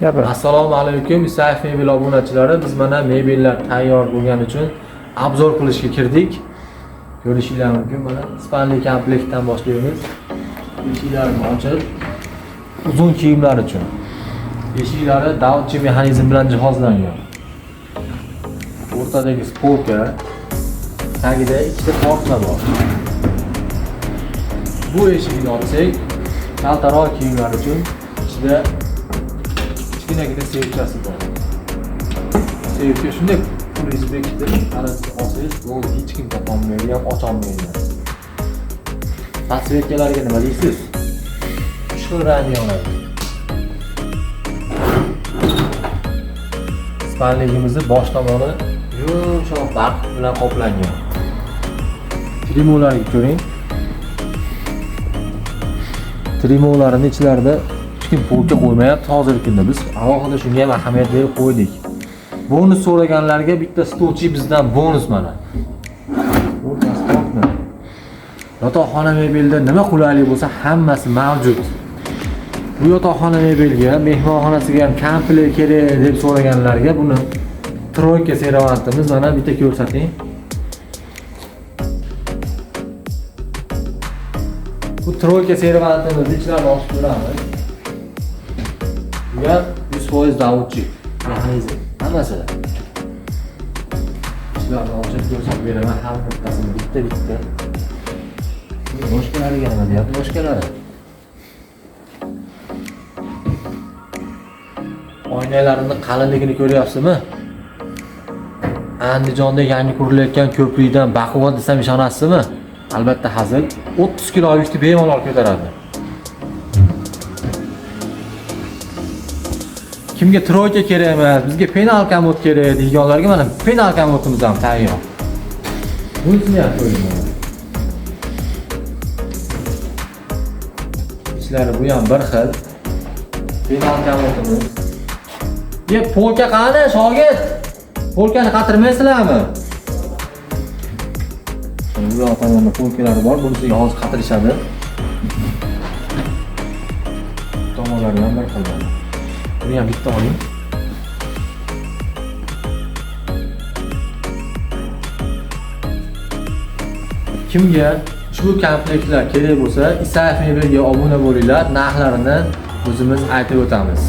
Gapir. Assalomu alaykum Isayev mebel obunachilari. Biz mana mebellar tayyor bo'lgani uchun obzor qilishga kirdik. Ko'rishinglar mumkin, mana spanli komplektdan boshlaymiz. Eshiklarini ochib, uzun kiyimlar uchun. Eshiklari davchi mexanizm bilan jihozlangan. O'rtadagi polka, tagida ikkita tortma bor. Bu eshikni ochsak, kaltaroq kiyimlar uchun ichida kichkinagina seyfchasi bor. Seyfga shunday pulingizni bekitib, qarasini olsangiz, bo'ldi, hech kim topolmaydi, ham ocholmaydi. Tasvirkalarga nima deysiz? Uch xil rang yonadi. Spanligimizni bosh tomoni yumshoq barq bilan qoplangan. Trimolarga ko'ring. Trimolarning ichlarida hech kim polka qo'ymayapti hozirgi kunda. Biz alohida shunga ham ahamiyat berib qo'ydik. Bonus so'raganlarga bitta stolchi bizdan bonus mana. O'rtasi tortma. Yotoqxona mebelida nima qulaylik bo'lsa hammasi mavjud. Bu yotoqxona mebelga, mehmonxonasiga ham komplekt kerak deb so'raganlarga buni troyka servantimiz mana bitta ko'rsating. Bu troyka servantimizni ichlarini ochib ko'ramiz. Bu ham 100% davchi mexanizm hammasi. Ichlarini ochib ko'rsatib beraman har bittasini bitta-bitta. Boshqalariga nima deyapti boshqalari? Oynalarini qalinligini ko'ryapsizmi? Andijonda yangi qurilayotgan ko'prikdan baquvvat desam ishonasizmi? Albatta hazil. 30 kilo yukni bemalol ko'taradi. Kimga troyka kerak emas, bizga penal komod kerak deganlarga mana penal komodimiz ham tayyor. Bunisini ham ko'ring mana. Ichlari bu ham bir xil. Penal komodimiz. Ye, polka qani, shogird? Polkani qatirmaysizlarmi? Bu yoq tomonda polkalari bor, bunisiga hozir qatirishadi. Tomonlari ham bir xil mana. Buni ham bitta oling. Kimga ushbu komplektlar kerak bo'lsa, Isayev mebelga obuna bo'linglar, narxlarini o'zimiz aytib o'tamiz.